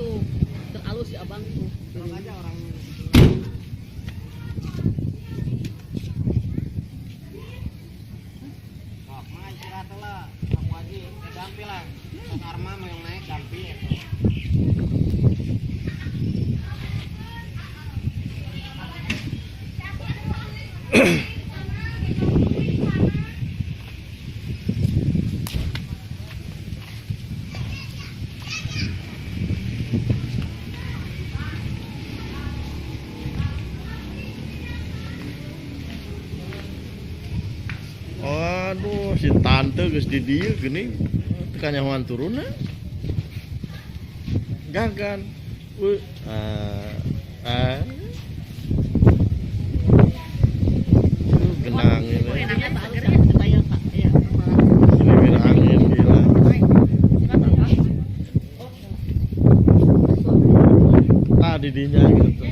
Tuh, teralus si abang tuh. Aja orang. Sok mah istirahat lah, aku aja dampi lah. Sok arma mau yang naik dampi itu. Aduh, si tante geus di dieu geuning teu kanyahoan turunna. Gagan. Genang ini. Sini angin gila. Tah di dinya gitu.